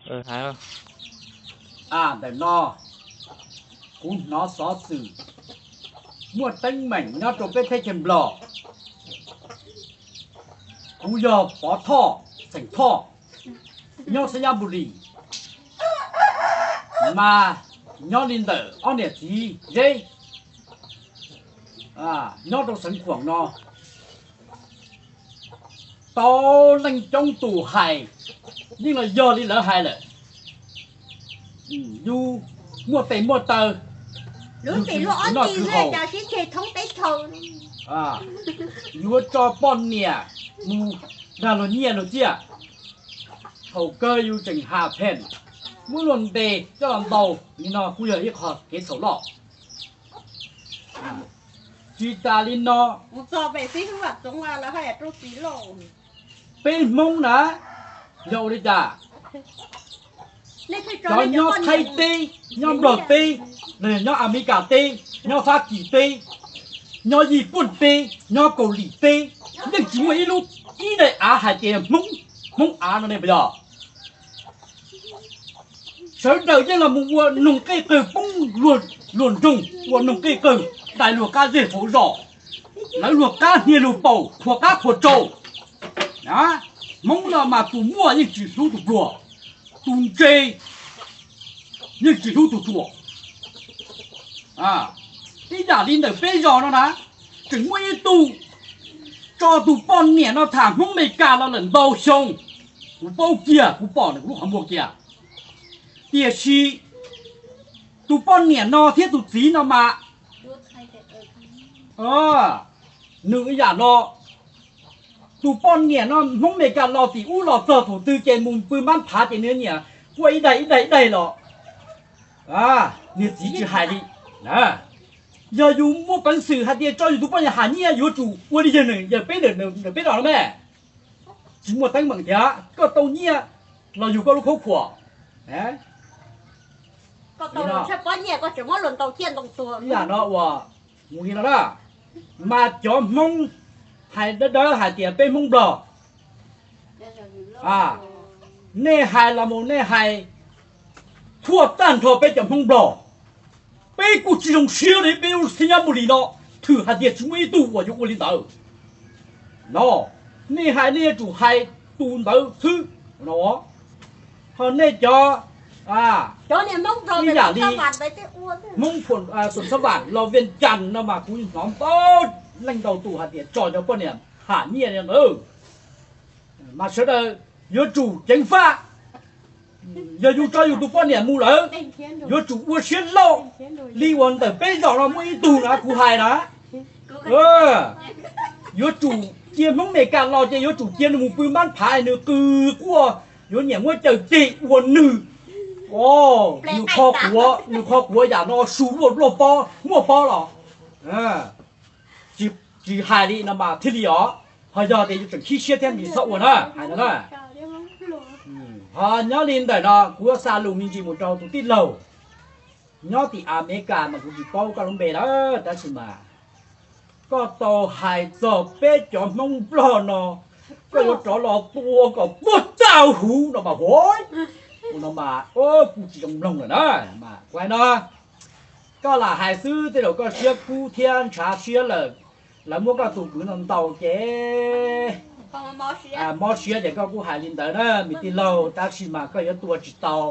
Ntawm no kuv hnov xov xwm muaj teeb meem nyob rau peb teb chaws Nplog. Kuv yog Pov Thoj, xeem Thoj, nyob Xayabuli, mas nyob li ntawm ob niam txiv Zeb, nyob rau xeev Khuam no. Tau leej coob tus hais, yeej los yog li lawv hais lawm. Yus muaj tes muaj taw, yus tsis noj kwv haus, yuav tso poj niam mus dag luag nyiaj luag txiaj. Thaum kawg yus tseem ham pheej muab luag ntes coj los ntaus li no kuj yog ib qho kev txhaum loj. Tsis tas li no, peb Hmoob na, yog ua li cas, cov nyob Thaib teb, nyob Nplog teb, los yog nyob Amelikas teb, nyob Fab Kis teb, nyob Yij Puj teb, nyob Kaus Lim teb, yeej tsis muaj ib lub, ib daim av hais tias Hmoob, Hmoob av no ne puas yog? Sawv daws yeej los mus ua noog qej qawg poob luag nroog, ua noog qej qawg dai luag qab zej hauv zos, lawv luag qab hnia luag paum, qhuas qab qhuas rau. Hmoob no mas tus muaj yeej tsis hlub tus pluag, tus ntse yeej tsis hlub tus ruam. Ib yam li ntawm peb zos no na, tseem muaj ib tug tso tus poj niam no tham Hmoob Amelikas los lawm ntau xyoo. Kuv paub kiag, kuv pom nws kuv lub qhov muag kiag. Tiam sis tus poj niam no thiab tus txiv no mas, nws ib yam no, tus poj niam no Hmoob Amelikas los tim ub los txog thaum twg ces mus pw mab phav ces nws nyiam quaj ib daig ib daig ib daig los, niag txiv tsis hais li. Yog yus muaj peev xwm hais tias tso yus tus poj niam ham nyiaj yuav tsum ua li yawg peb, peb los no me. Tsis muaj teeb meem tias koj tau nyiaj los yug koj lub khaub khuam. Ib yam no uas mus li no na, mas cov Hmoob hais dawb dawb hais tias peb Hmoob Nplog, nej hais los mus nej hais thuaj tag nrho peb cov Hmoob Nplog. Peb kuj tsis zoo siab li peb lub xib nyab mus li no, thwm hais tias tsis muaj ib tug uas yuav ua li ntawd. No, nej hais nej yuav tsum hais tus ntawd xwb no. Ho nej cov, ib yam li Hmoob Xum Xab Vam los Vias Cas no mas kuv hnov ntau leej ntau tus hais tias tso cov poj niam ham nyiaj li ntawd. Mas sawv daws yuav tsum ceev faj, yog yus tso yus tus poj niam mus lawm, yuav tsum ua siab lauj, li uas ntawm peb zos no muaj ib tug na kuv hais na, yuav tsum cia Hmoob Amelikas los ces yuav tsum cia nws mus pw mab phav nws qw quaj, yuav niam muab caws ceg ua nws. Nws kho quav, nws kho quav yam no su luaj luaj pob muaj pob los tsis hais li no mas thiaj li os. Ho yog tias yus tseem khib siab thiab nws txhob ua na, hais no na. Ho nyob li ntawm no kuv yuav xa lus me ntsis mus rau tus tij laug nyob tim Amelikas mas kuv tsis paub koj lub npe lawm, tab sis mas koj tau hais txog peb cov Hmoob Nplog no, koj yuav rov los tua kom puag tag huv no mas huv, no mas kuv tsis zoo mloog lawm na. Mas kuv hais no, koj lam hais xwb, tej zaum koj siab kub thiab ntshav siab lawm, lawv muab koj tus kwv no ntaus ces mob siab ces koj kuj hais li ntawd na me tij laug, tab sis mas koj yuav tua tsis tau.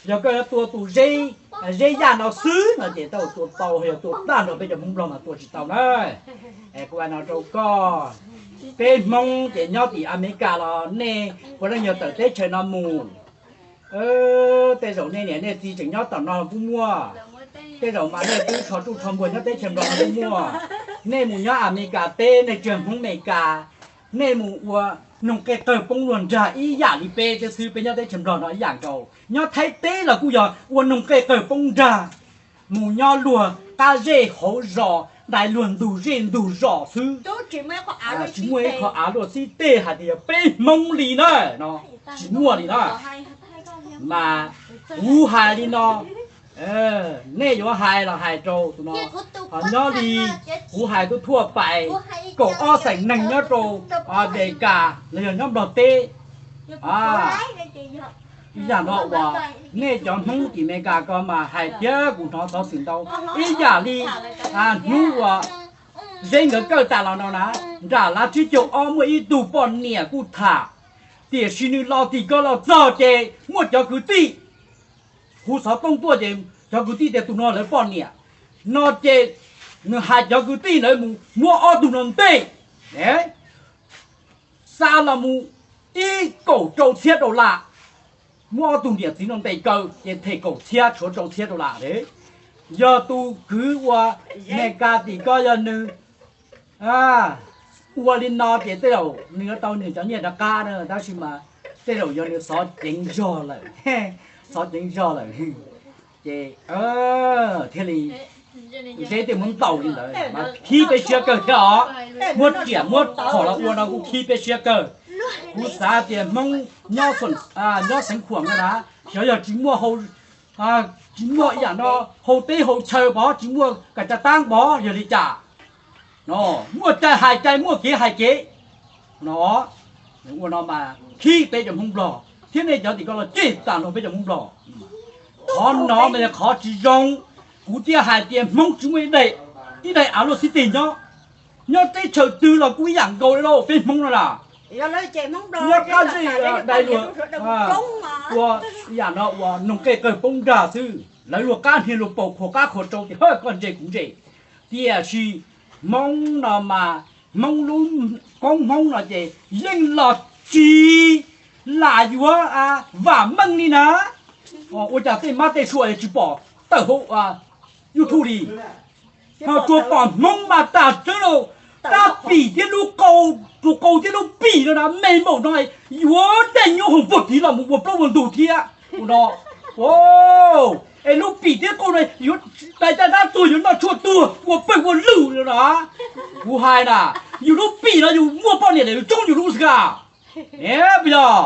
Yog koj yuav tua tus Zeb, Zeb Yaj no xwb no ces tau tua tau, yog tua tag nrho peb cov Hmoob Nplog mas tua tsis tau na. Es kuv hais no rau koj, peb Hmoob ces nyob tim Amelikas los nej puav leej yog tawm teb chaws no mus. Tej zaum nej niam nej txiv tseem nyob tom no kuj muaj, tej zaum mas nej twb rho ruj rho npuag nyob teb chaws Nplog no kuj muaj. Nej mus nyob Amelikas teb nej tsis yog Hmoob Amelikas, nej mus ua noog qej qawg poob luag nrag ib yam li peb thiab xwb, peb nyob teb chaws Nplog no ib yam nkaus. Nyob Thaib teb los kuj yog ua noog qej qawg poob nrag, mus nyob luag qab zej hauv zos, dai luag ntug zej ntug zos xwb. Tsis muaj ib qho av luaj xib teg hais tias yog peb Hmoob li na, no tsis muaj li na. Mas kuv hais li no, nej yuav hais los hais rau tus no, ho nyob li kuv hais tub thuaj pais kaum ob xeem neeg nyob rau Amelikas los yog nyob Nplog teb, Ib yam no uas nej cov Hmoob tim Amelikas ko mas hais thiab kuv hnov xov xwm ntau. Ib yam li hnub uas Zeb nkawd kawm tas los no na, nram Lav Tsib Caug Ob muaj ib tug poj niam kuj tham, tiam sis nws los tim ko los txog ces muaj cov kwv tij hu xov tooj tuaj ces cov kwv tij tias tus no lawv poj niam no ces nws hais cov kwv tij ntawd mus muab ob tug no ntej, xa los mus ib kaum rau txhiab dollar. Muab ob tug niam txiv no ntes kaw ces them kaum txhiab tshuav rau txhiab dollar. Yog tus kwv uas Amelikas tim ko yog nws ua li no ces tej zaum nws yuav tau nws cov nyiaj rov qab na, tab sis mas tej zaum yog nws xov ceev zog lawm, xov ceev zog lawm. Ces thiaj li Zeb tej muab ntaus li ntawd mas khib peb siab kawg thiab os. Muab riam muab qhom los ua no kuj khib peb siab kawg. Kuv xav tias Hmoob nyob Xeev Khuam no na, xyov yog tsis muaj, tsis muaj ib yam no hau teb hau chaw pov, tsis muaj kas cas tab pov yog li cas. Muaj cai hais cai, muaj kev hais kev no. Ua no mas khib peb cov Hmoob Nplog thiab nej cov tim ko los cem tag nrho peb cov Hmoob Nplog. Qhov no mas yog qhov tsis zoo. Kuv thiaj hais tias Hmoob tsis muaj ib daim, ib daim av luaj xib teg nyob, nyob teb chaws twg los kuj ib yam nkaus li lauj peb Hmoob no na. Nyob qab zej dai luag ua yam no uas noog qej qawg poob nrag xwb, lawv luag qab hnia luag paus khuam qab khuam rau tias hawj koj ntse kuv ntse. Tiam sis Hmoob no mas Hmoob lub koob Hmoob no ces yeej los tsis lam yuav vam meej li na. Ua cas tej mab tej sua tsis pom tawm hauv YouTube li, ho tsuas pom Hmoob mas tas tseeb lauj. Rab pim thiab lub qau, tus qau thiab lub pim no na me npaum no, yuav dej nyuab hoom puag tid los mus ua plaub ua ntug thiab no. Es lub pim thiab qau no yuav dai caj dab tuag, yuav noj tshuaj tuag ua pawg ua lwm no na. Kuv hais na, yus lub pim no yus muaj poj niam lawm yus tsoob yus lub xwb a. Puas yog?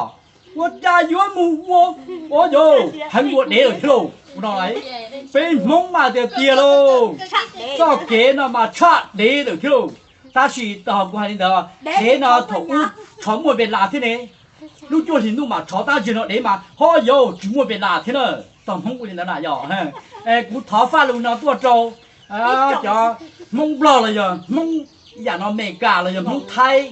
Ua cas yuav mus ua, ua yog heev ua dev lawm thiab lauj no. Peb Hmoob mas tiag tiag lauj, txoj kev no mas tshaj dev lawm thiab lauj. Tab sis kuv hais li ntawd, dev no thaum ub tshov muaj ve las thiab ne. Lub cuaj hlis ntuj mas tshov tab sis no dev mas ho yog tsis muaj ve las thiab na. Tog Hmoob ua li ntawd na yog. Kuv thov faj lus no tuaj rau cov Hmoob Nplog los yog Hmoob yam no Amelikas los yog Hmoob Thaib,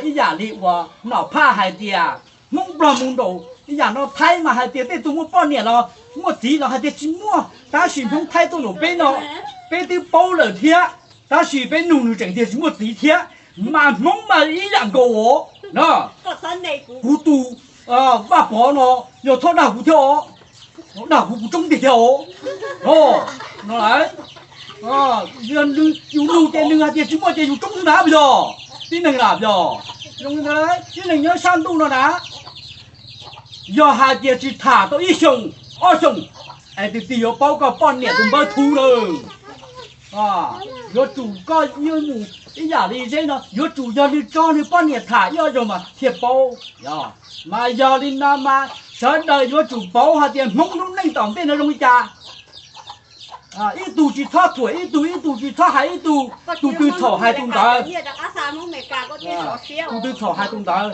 ib yam li uas Nom Phaj hais tias Hmoob Nplog mus nraum ib yam no Thaib mas hais tias tej tug muaj poj niam los muaj txiv los hais tias tsis muaj, tab sis Hmoob Thaib tuaj nraum peb no, peb twb paub lawm thiab, tab sis peb nug nws tseem tias tsis muaj txiv thiab. Mas Hmoob mas ib yam nkaus os. Kuv tus Vaj Pov no yog txhob dag kuv thiab os, dag kuv kuv tsoob tiag thiab os. No, yus nug ces nws hais tias tsis muaj ces yus tsoob xwb na puas yog? Tib neeg na puas yog? Tib neeg nyob sab ntuj no na, yog hais tias tsis tham tau ib xyoos ob xyoos es tus twg yuav paub koj poj niam tus npawb thuv lawm. Yuav tsum koj yuav mus ib yam li Zeb no, yuav tsum yog nws tso nws poj niam tham ib ob zaug mas thiaj paub. Mas yog li no mas sawv daws yuav tsum paub hais tias Hmoob lub neej tom ntej no zoo li cas. Ib tug tsis txhob thuam ib tug, ib tug tsis txhob hais ib tug, tus twg txhaum hais tus ntawd. Tus twg txhaum hais tus ntawd.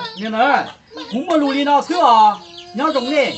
Kuv muaj lus li no xwb os, nyob zoo nej.